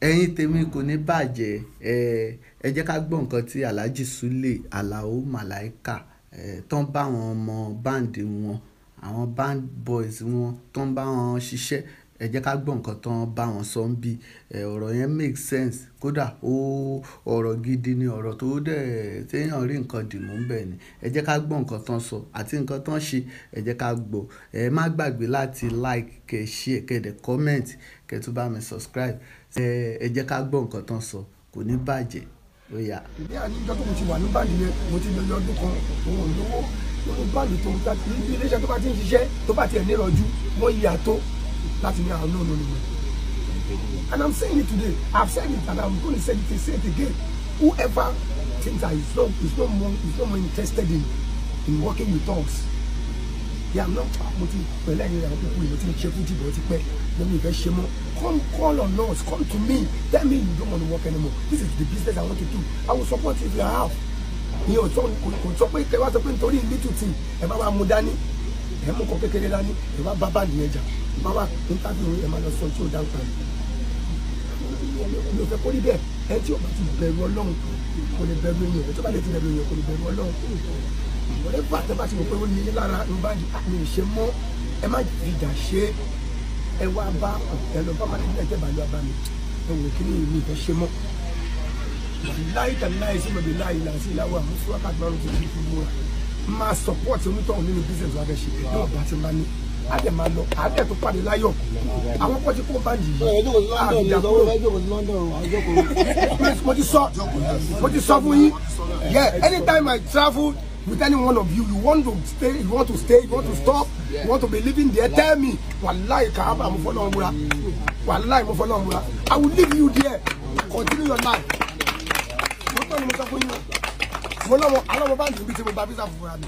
Ẹ̀yin tèmi, kò ní bàjẹ́. Ẹ jẹ́ ká gbọ́ nǹkan tí Alhaji Sule Alao Malaika tán bá àwọn ọmọ band wọn, àwọn band boys wọn tán bá wọn ṣiṣẹ́. Ẹ jẹ́ ká gbọ́ nǹkan tán bá wọn sọ ń bí. Ọ̀rọ̀ yẹn make sense, kódà ó ọ̀rọ̀ gidi ni, ọ̀rọ̀ tó dẹ̀ téèyàn rí nǹkan dìmú bẹ́ẹ̀ ni. Ẹ jẹ́ ká gbọ́ nǹkan tán sọ àti nǹkan tán ṣe. Ẹ jẹ́ ká gbọ́. Ẹ má gbàgbé láti like, kẹ́ share, kẹ́ dẹ̀ comment, kẹ́ tún bá mi subscribe. Ẹ jẹ́ ká gbọ́ nǹkan tán sọ. Kò ní bàjẹ́. Ó yá. Ní àníjọ́ tó mo ti wà ní band yẹn, mo ti lọ ọdún kan, òun ò lówó nínú band tó ń ta. Ibi iléeṣẹ́ tó bá ti ń ṣiṣẹ́, tó bá tiẹ̀ nírọ̀jú, wọ́n yí àtó láti ní àwọn. No, no, no, no. And I'm saying it today, I've said it and I'm going to say it again: whoever thinks that he's not more interested in working with us, yeah, I'm not. Mo ti pẹ̀lú ẹ̀yin àwọn pípọ̀ yìí, mo ti ń ṣe fújì bọ̀, ti pẹ́ lẹ́nu ìfẹ́ ṣe mọ́. Come, call on us, come to me, tell me you don't want to work anymore. This is the business I want to do. I will support you if you have. Ìyẹn ò sọ, kò sọ pé kẹ wá sọ pé nítorí little thing ẹ bá wa mú dání, ẹ mú kọ kékeré dání, ẹ wá bá band yẹn jà, ẹ bá wa interview, ẹ máa lọ sọ tí ó dá nǹkan. Mi ò fẹ́ kó rí bẹ́ẹ̀. Ẹ tí o bá ti bẹ̀rù Ọlọ́run, kò lè bẹ̀rù èèyàn. Ẹ tí o bá lè ti bẹ̀rù èèyàn, kò lè bẹ̀rù Ọlọ́run. Whatever tẹ bá ti mọ̀ pé ó ní lára ń bá mi ṣe mọ́, ẹ má fìjà ṣe. Ẹ wá bá ẹ lọ bá management, ẹ bá lọ bá mi, ẹ wò kí ni mi ìfẹ́ ṣe mọ́. Láì tàbí láì sí mọ̀bí láì là sí ìlàwọ̀ àwọn fún wákàtí 5 ti fi fún múra máa support onítọ̀hún nínú business wa fẹ́ ṣe níwọ̀n bá ti máa ní. Á dẹ̀ máa lọ, á dẹ̀ tó pàdé láyọ̀. Àwọn kan ti kó band yìí àbíjà kúrò. Mo ti sọ fún yín, yeah, anytime I travel with any one of you, you want to stay, you want to stay, you want to stop, you want to be living there, tell me. Wàláì kàábà, mo fọlọ́ múra. Wàláì, mo fọlọ́ múra, I will leave you there, continue your life. Mo tọ́ ni mo sọ fún yín. Mo lọ́wọ́ alọ́wọ́ band níbi tí mo gba visa fúnra mi,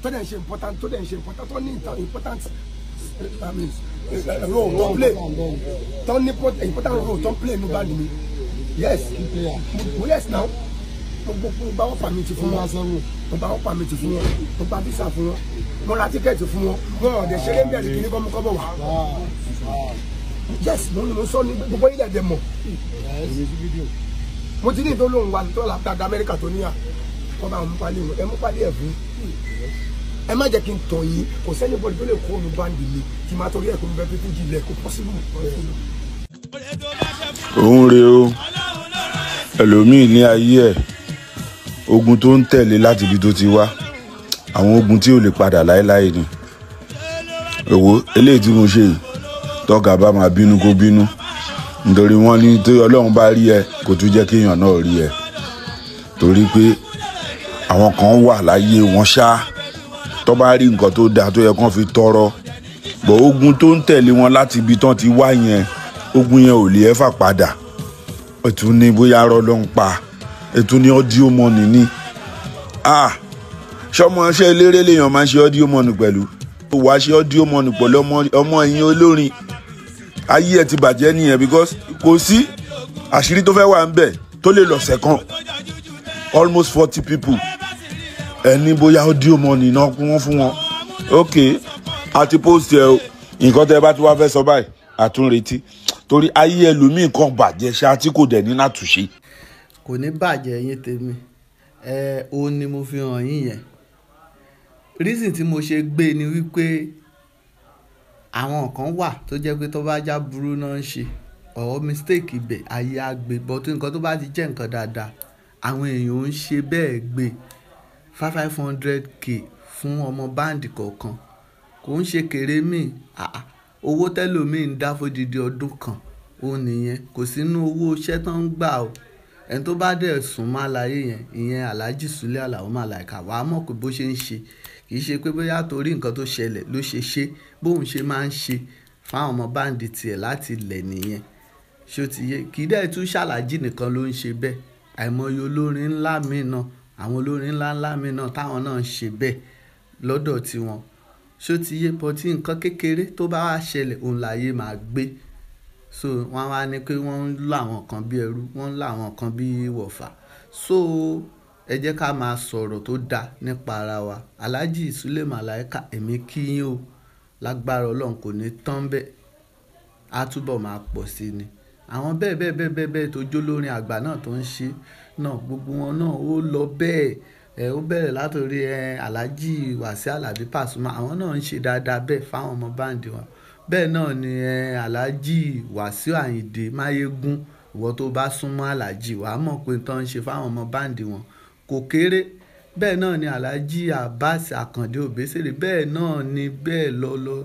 tó dẹ̀ ń ṣe important, tó dẹ̀ ń ṣe important, tó ní important, I mean, role tó play, tó ní important role tó play ní band mi. Yes, mo, yes now, mo gba work permit fún wọn, mo gba work permit fún wọn, mo gba visa fún wọn, mo ra ticket fún wọn. Wọn ò dẹ̀ ṣeré ń bẹ̀rẹ̀ kí ní kọ́ mú kọ́ bọ̀ wá. Yes, mo ní mo sọ ní gbogbo ilẹ̀ dẹ̀ mọ̀. Mo ti ní ìtò lóhùn wa tó la dada Amẹ́ríkà tó níyà kọ́ bá mú pálí wọn. Ẹ mú pálí ẹ̀ fún. Ẹ má jẹ́ kí n tàn yín, kò sẹ́ni bọ́ọ̀lù tó lè kó omi band mi tí máa torí ẹ̀ kó mi bẹ́ẹ̀ tó jí lẹ̀, kó possible. Òun rèé o. Ẹlòmíì ní ayé ẹ̀, ogun tó ń tẹ̀lé láti ibi tó ti wá, àwọn ogun tí ò lè padà láéláé ni. Èwo eléyìí tí mo ṣe yìí, tọ́gà bá máa bínú, kó bínú, nítorí wọ́n ní tí Ọlọ́run bá rí ẹ, kò tún jẹ́ kéèyàn náà rí ẹ, torí pé àwọn kan wà láyé wọn ṣá, tó bá rí nǹkan tó dáa tó yẹ kán fi tọrọ bọ̀, ogun tó ń tẹ̀lé wọn láti ibi tán ti wá yẹn, ogun yẹn ò lè ẹ́fà padà. Ètò ní bóyá arọ ló ń pa, ètò ní audio money ní. Ah, ṣọmọ ṣe eléré lèèyàn máa ń ṣe audio money pẹ̀lú, wàá ṣe audio money pẹ̀lú ọmọ ẹ̀yìn olórin, ayé ẹ ti bàjẹ́ nìyẹn, because kò sí àṣírí tó fẹ́ wà ń bẹ̀ tó lè lọ̀sẹ̀ kan. Almost 40 people, ẹni bóyá audio money náà kún wọ́n fún wọn. Ok, àti post ẹ o. Nǹkan tẹ́ bá ti wá fẹ́ sọ báyìí, àtúnretí, torí ayé ẹlòmíì kan bàjẹ́ ṣá tí kò dẹ̀ ní látúnṣe. Kò ní bàjẹ́. Yín tèmi, ẹ òun ni mo fi hàn yín yẹn. Reason tí mo ṣe gbé ni wípé àwọn kan wà tó jẹ́ pé tó bá já burú náà ń ṣe or mistake ibẹ̀, ayé á gbé, but nǹkan tó bá ti jẹ́ nǹkan dáadáa, àwọn èèyàn ń ṣe bẹ́ẹ̀ gbé. 500K fún ọmọ band kọ̀ọ̀kan kò ń ṣe kéré míì. Owó tẹ́lòmíì ń dá fódìdí ọdún kan, ó nìyẹn. Kò sínú owó iṣẹ́ tó ń gbà o. Ẹni tó bá dẹ̀ sùn má láyé yẹn, ìyẹn Alhaji Sule Alao Malaika, wàá mọ̀ pé bó ṣe ń ṣe, kì í ṣe pé bóyá torí nǹkan tó ṣẹlẹ̀ ló ṣe ṣe. Bóun ṣe máa ń ṣe fáwọn ọmọ band tiẹ̀ láti ilẹ̀ nìyẹn. Ṣó ti yé? Kì í dẹ̀ tún ṣàlàjì nìkan ló ń ṣe bẹ́ẹ̀. Àìmọye olórin ńlá míì náà, àwọn olórin ńlá ńlá míì náà táwọn náà ń ṣe bẹ́ẹ̀ lọ́dọ̀ tiwọn. Ṣó ti yé? But tí nǹkan kékeré tó bá wá ṣẹlẹ̀, òun láyé máa gbé. So wọ́n wá ní pé wọ́n ń lọ àwọn kan bí ẹrú, wọ́n ń lọ àwọn kan bí wọ̀fà. So ẹ jẹ́ ká máa sọ̀rọ̀ tó dáa nípa ara wa. Alhaji Sule Malaika, èmi kí yín o. Lágbára Ọlọ́run, kò ní tán bẹ́ẹ̀, á túbọ̀ máa pọ̀ sí ni. Àwọn bẹ́ẹ̀ bẹ́ẹ̀ bẹ́ẹ̀ bẹ́ẹ̀ bẹ́ẹ̀ tó jó lórin àgbà náà tó ń ṣe náà, gbogbo wọn náà ó lọ bẹ́ẹ̀. Ẹ ó bẹ̀rẹ̀ látòrí ẹ Alhaji Wasiu Alabi Pasuma, àwọn náà ń ṣe dáadáa bẹ́ẹ̀ fáwọn ọmọ báǹdì wọn. Bẹ́ẹ̀ náà ni ẹ Alhaji Wasiu Ayinde Mayegun. Ìwọ tó bá súnmọ́ Alhaji wàá mọ̀ pé tán ń ṣe fáwọn ọmọ báǹdì wọn kò kéré. Bẹ́ẹ̀ náà ni Alhaji Abbas Akande Obesere. Bẹ́ẹ̀ náà ni bẹ́ẹ̀ lọ lọ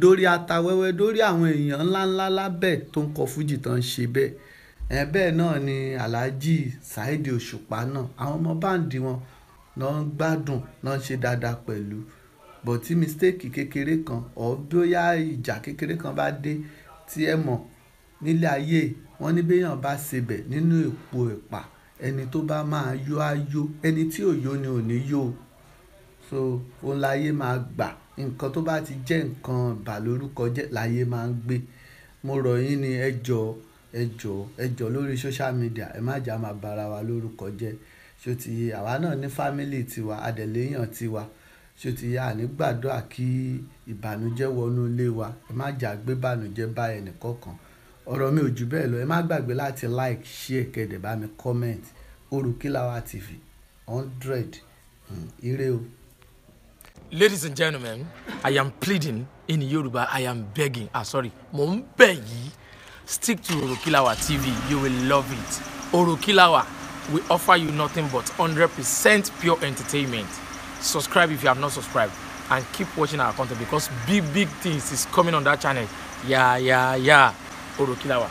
dórí atawẹ́wẹ́, dórí àwọn èèyàn ńláńlá lábẹ́ tó ń kọ fújì tán ń ṣe bẹ́ẹ̀. Ẹ bẹ́ẹ̀ náà ni Alhaji Saheed Òṣùpá náà, àwọn ọmọ báǹdì wọn náà ń gbádùn, náà ń ṣe dáadáa pẹ̀lú. But tí mistake kékeré kan or bóyá ìjà kékeré kan bá dé tí ẹ mọ̀ nílé ayé, wọ́n ní béèyàn bá sebẹ̀ nínú èpo ẹ̀pà, ẹni tó bá máa yó á yó, ẹni tí ò yó ni ò ní yó. So òun láyé máa gbà. Nǹkan tó bá ti jẹ́ nǹkan ìbàlórúkọ jẹ́ láyé máa ń gbé. Mo rọ̀ yín ni, ẹ jọ̀ọ́, ẹ jọ̀ọ́, ẹ jọ̀ọ́ lórí social media, ẹ má jà máa ba ara wa lórúkọ jẹ́. Ṣé o ti yé? Àwa náà ní family tiwa, a dẹ̀ léèyàn tiwa. Ṣé o ti yé? A ní gbàdúrà kí ìbànújẹ́ wọnú ilé wa. Ẹ má jà gbé ìbànújẹ́ bá ẹnì kọ̀ọ̀kan. Ọ̀rọ̀ mi ò ju bẹ́ẹ̀ lọ. Ẹ má gbàgbé láti like, share, kẹ́ dẹ̀ bá mi comment. Orukilawa TV 100. Ire o. Ladies and gentlemen, I am pleading in Yoruba. I am begging. Ah, sorry. Mo ń bẹ̀ yín. Stick to Orokilawa TV. You will love it. Orokilawa, we offer you nothing but 100% pure entertainment. Subscribe if you have not subscribed, and keep watching our content because big, big things is coming on that channel. Yeah, yeah, yeah. Orokilawa.